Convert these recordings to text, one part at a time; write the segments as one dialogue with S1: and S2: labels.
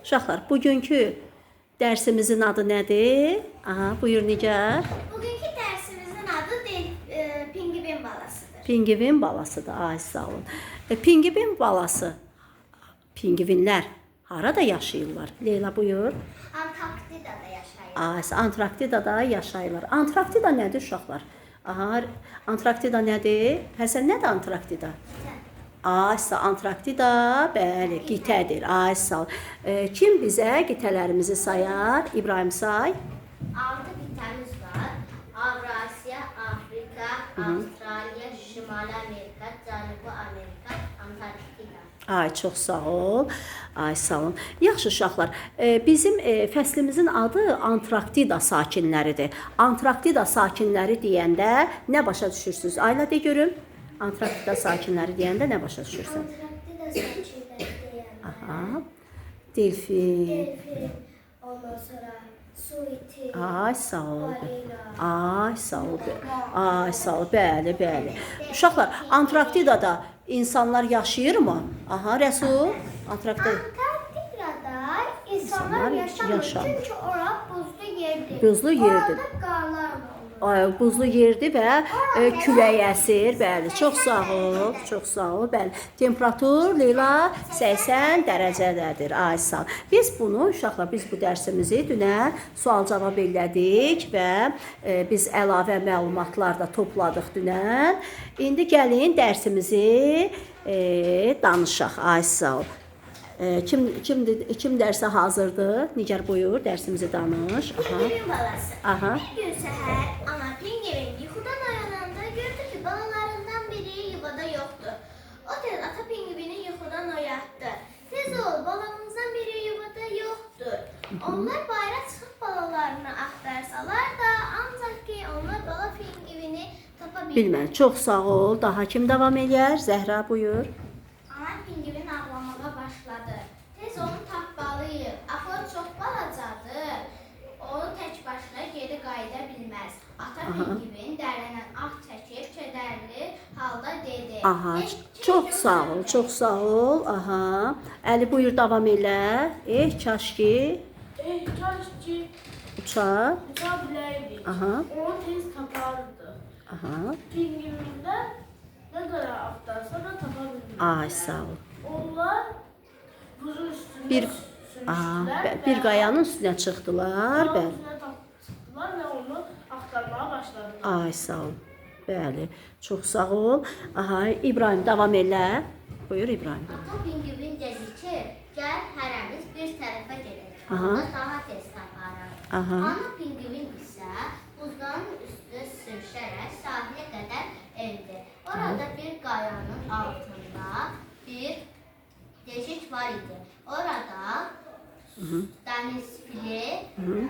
S1: Uşaqlar, bugünkü dərsimizin adı nədir? Aha, buyur Nigar.
S2: Bugünkü dərsimizin adı Pingvin balasıdır.
S1: Pingvin balasıdır. Ay, sağ olun. Pingvin balası. Pingvinlər harada yaşayırlar? Leyla buyur.
S2: Antarktidada yaşayır.
S1: Ay, Antarktidada yaşayırlar. Antarktida nədir uşaqlar? Aha, Antarktida nədir? Həsən, nədir Antarktida? Ay, sağ ol. Antarktida, bəli, qitədir. Ay, sağ ol. Kim bizə qitələrimizi sayar? İbrahim say.
S2: 6 qitəmiz var. Avrasiya, Afrika, Avstraliya, Şimali Amerika, Cənubi Amerika, Antarktida.
S1: Ay, çox sağ ol. Ay, sağ olun. Yaxşı uşaqlar, bizim fəslimizin adı Antarktida sakinləridir. Antarktida sakinləri deyəndə nə başa düşürsüz? Ayla de görüm. Antarktida sakinləri deyəndə nə başa düşürsən?
S2: Antarktida sakinləri deyəndə.
S1: Aha. Delfin.
S2: Delfin, ondan sonra su iti,
S1: Ay, sağ ol.
S2: balina.
S1: Ay, sağ ol. Ay, sağ ol. Bəli, bəli. Uşaqlar, Antarktidada insanlar yaşayırmı? Aha, Rəsul, Antarktida
S2: Antarktidada
S1: İnsanlar
S2: insanlar yaşamır.
S1: yaşamır.
S2: Çünki ora buzlu yerdir.
S1: Buzlu yerdir.
S2: Orada qarlar olur.
S1: Ay, buzlu yerdir və külək əsir. Bəli, çox sağ ol, çox sağ ol. Bəli, temperatur Leyla 80 dərəcədədir. Ay, sağ ol. Biz bunu uşaqlar, biz bu dərsimizi dünən sual-cavab elədik və biz əlavə məlumatlar da topladıq dünən. İndi gəlin dərsimizi danışaq. Ay, sağ ol. Kim dərsə hazırdır? Nigar buyur, dərsimizi danış. Aha.
S2: Pingvin balası.
S1: Aha.
S2: Bir gün səhər ana pingvin yuxudan oyananda gördü ki, balalarından biri yuvada yoxdur. O tez ata pingvini yuxudan oyatdı. Tez ol, balamızdan biri yuvada yoxdur. Onlar bayıra çıxıb balalarını axtarsalar da, ancaq ki, onlar bala pingvini tapa bilmədilər.
S1: Bilməm. Çox sağ ol. Daha kim davam eləyər? Zəhra buyur.
S2: Ana pingvin ağlamağa başladı. Tez onu tapmalıyıq. Axı o çox balacadır. O tək başına geri qayıda bilməz. Ata pingvin dərindən ah çəkib kədərli halda dedi.
S1: Aha,
S2: "Eh,
S1: çox sağ ol, çox sağ ol. Aha. Əli buyur davam elə. Eh, kaş ki
S3: Eh, kaş ki
S1: uça.
S3: uça biləydik.
S1: Aha.
S3: Onu tez tapardıq.
S1: Aha.
S3: Pingvindən nə qədər axtarsa da tapa bilmədilər.
S1: Ay, sağ ol.
S3: Onlar buzun üstündə
S1: Bir
S3: sürüşdülər
S1: Aha,
S3: və
S1: bir qayanın üstünə çıxdılar.
S3: qayanın
S1: Bəli.
S3: üstünə çıxdılar və onu axtarmağa başladılar.
S1: Ay, sağ ol. Bəli, çox sağ ol. Aha, İbrahim davam elə. Buyur İbrahim.
S2: Ata pingvin dedi ki, gəl hərəmiz bir tərəfə gedək.
S1: Aha.
S2: Onda daha tez taparıq.
S1: Aha.
S2: Ana pingvin isə buzların üstünə sürüşərək sahilə qədər endi. Orada bir qayanın altında bir deşik var idi. Orada dəniz fili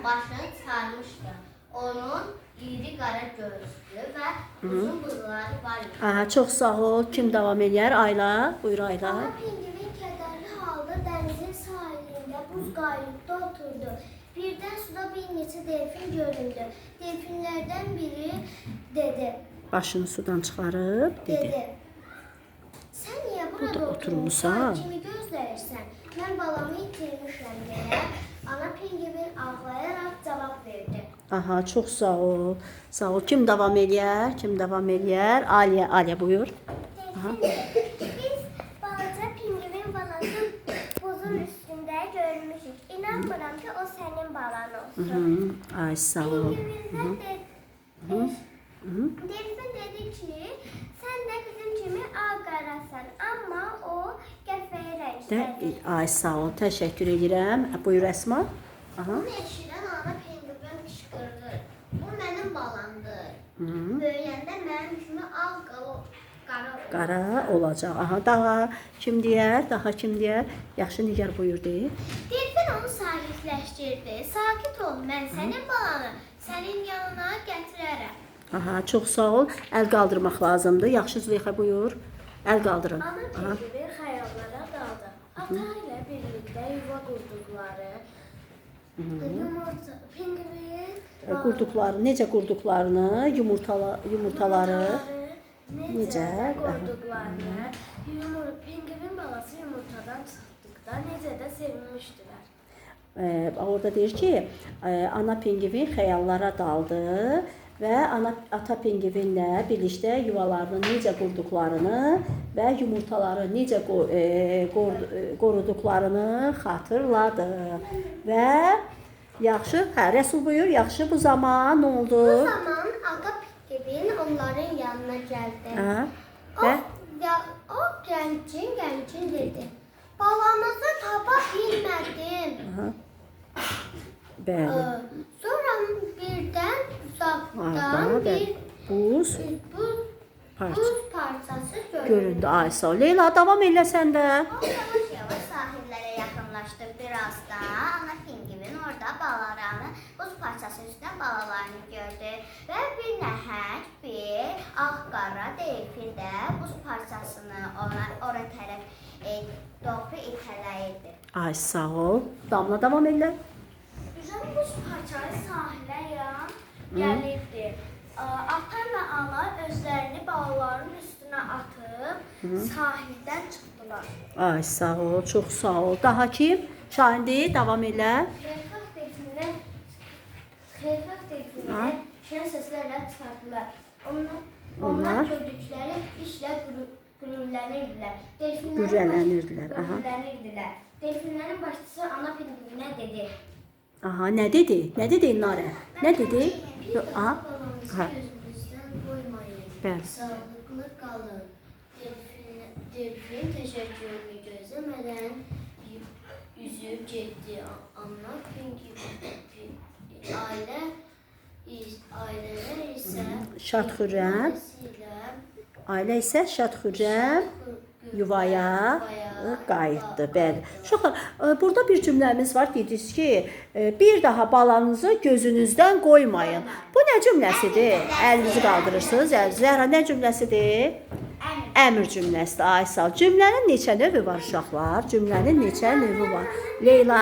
S2: başını çıxarmışdı. Onun iri qara gözlü və uzun bığları var idi.
S1: Aha, çox sağ ol. Kim davam eləyər? Ayla. Buyur Ayla.
S2: Ana pingvin kədərli halda dənizin sahilində buz qayıqda oturdu. Birdən suda bir neçə delfin göründü. Delfinlərdən biri dedi,
S1: Başını sudan çıxarıb dedi.
S2: dedi. Sən niyə burada,
S1: Burada
S2: oturmusan?
S1: oturmusan?
S2: Kimi gözləyirsən? Mən balamı itirmişəm deyə ana pingvin ağlayaraq cavab verdi.
S1: Aha, çox sağ ol. Sağ ol. Kim davam eləyər? Kim davam eləyər? Aliyə, Aliyə buyur.
S2: Biz balaca pingvin balası buzun üstündə görmüşük. İnanmıram ki, o sənin balan olsun.
S1: Hı, ay, sağ ol.
S2: Delfin dedi ki, sən də bizim kimi ağ qarasan, amma o qəhvəyi
S1: Də,
S2: rəngdədir.
S1: ay, sağ ol. Təşəkkür edirəm. Buyur Əsma. Aha.
S2: Bunu eşidən ana pingvin qışqırdı. Bu mənim balamdır. Böyüyəndə mənim kimi ağ qara olur.
S1: Qara olacaq. Aha, daha kim deyər? Daha kim deyər? Yaxşı, Nigar buyur deyir.
S2: Delfin onu sakitləşdirdi. Sakit ol, mən sənin balanı sənin yanına gətirərəm.
S1: Aha, çox sağ ol. Əl qaldırmaq lazımdır. Yaxşı Züleyxa buyur. Əl qaldırın.
S2: Ana
S1: Aha.
S2: pingvin xəyallara daldı. Ata ilə birlikdə yuva qurduqları, yumurta, pingvin
S1: Qurduqları, necə qurduqlarını, yumurtaları
S2: necə
S1: necə?
S3: Qurduqlarını, pingvin balası yumurtadan çıxdıqda necə də sevinmişdilər.
S1: Orada deyir ki, ana pingvin xəyallara daldı və ata pingvinlə birlikdə yuvalarını necə qurduqlarını və yumurtaları necə qoruduqlarını xatırladı. Və yaxşı, hə, Rəsul buyur, yaxşı, bu zaman nə oldu?
S2: Bu zaman ata pingvin onların yanına gəldi.
S1: Hə?
S2: O,
S1: Və
S2: o gəncin dedi. Balamızı tapa bilmədim.
S1: Aha. Bəli.
S2: Sonra birdən uzaqdan
S1: Arda,
S2: bir
S1: bəli. Buz
S2: buz,
S1: parça
S2: buz parçası göründü.
S1: göründü. Ay sağ ol. Leyla, davam elə sən də.
S2: O yavaş-yavaş sahillərə yaxınlaşdı. Biraz da ana pingvin orada balalarını, buz parçası üstünə balalarını gördü. Və bir nəhəng bir ağ-qara delfin də buz parçasını ona ora tərəf doğru itələyirdi.
S1: Ay sağ ol. Damla, davam elə.
S3: Üzən buz parçası sahilə yan gəlirdi. Ata və ana özlərini balaların üstünə atıb sahildən çıxdılar.
S1: Ay sağ ol, çox sağ ol. Daha kim? Şahindi, davam elə.
S2: Xeyirxah delfinlər şən səslərlə çıxardılar.
S1: Onlar
S2: gördükləri işlə qürurlənirdilər.
S1: Qürrələnirdilər, aha.
S2: Qürurlənirdilər. Delfinlərin başçısı ana pingvinə dedi.
S1: Aha, nə dedi? Nə dedi Narə? Nə dedi?
S2: Bir daha
S1: Aha.
S2: balanızı
S1: Hə.
S2: gözünüzdən qoymayın.
S1: Bəli.
S2: Sağlıqlı qalın. Delfin təşəkkürünü gözləmədən üzüb getdi. Ana pingvin ailələr isə
S1: Şad xürrəm.
S2: ilə
S1: Ailə isə şad xürrəm yuvaya qayıtdı. Bəli. Uşaqlar, burada bir cümləmiz var. Dediniz ki, bir daha balanızı gözünüzdən qoymayın. Bu nə cümləsidir? Əlinizi qaldırırsınız. Zəhra, nə cümləsidir? Əmr cümləsidir. Ay sağ ol. Cümlənin neçə növü var uşaqlar? Cümlənin neçə növü var? Leyla?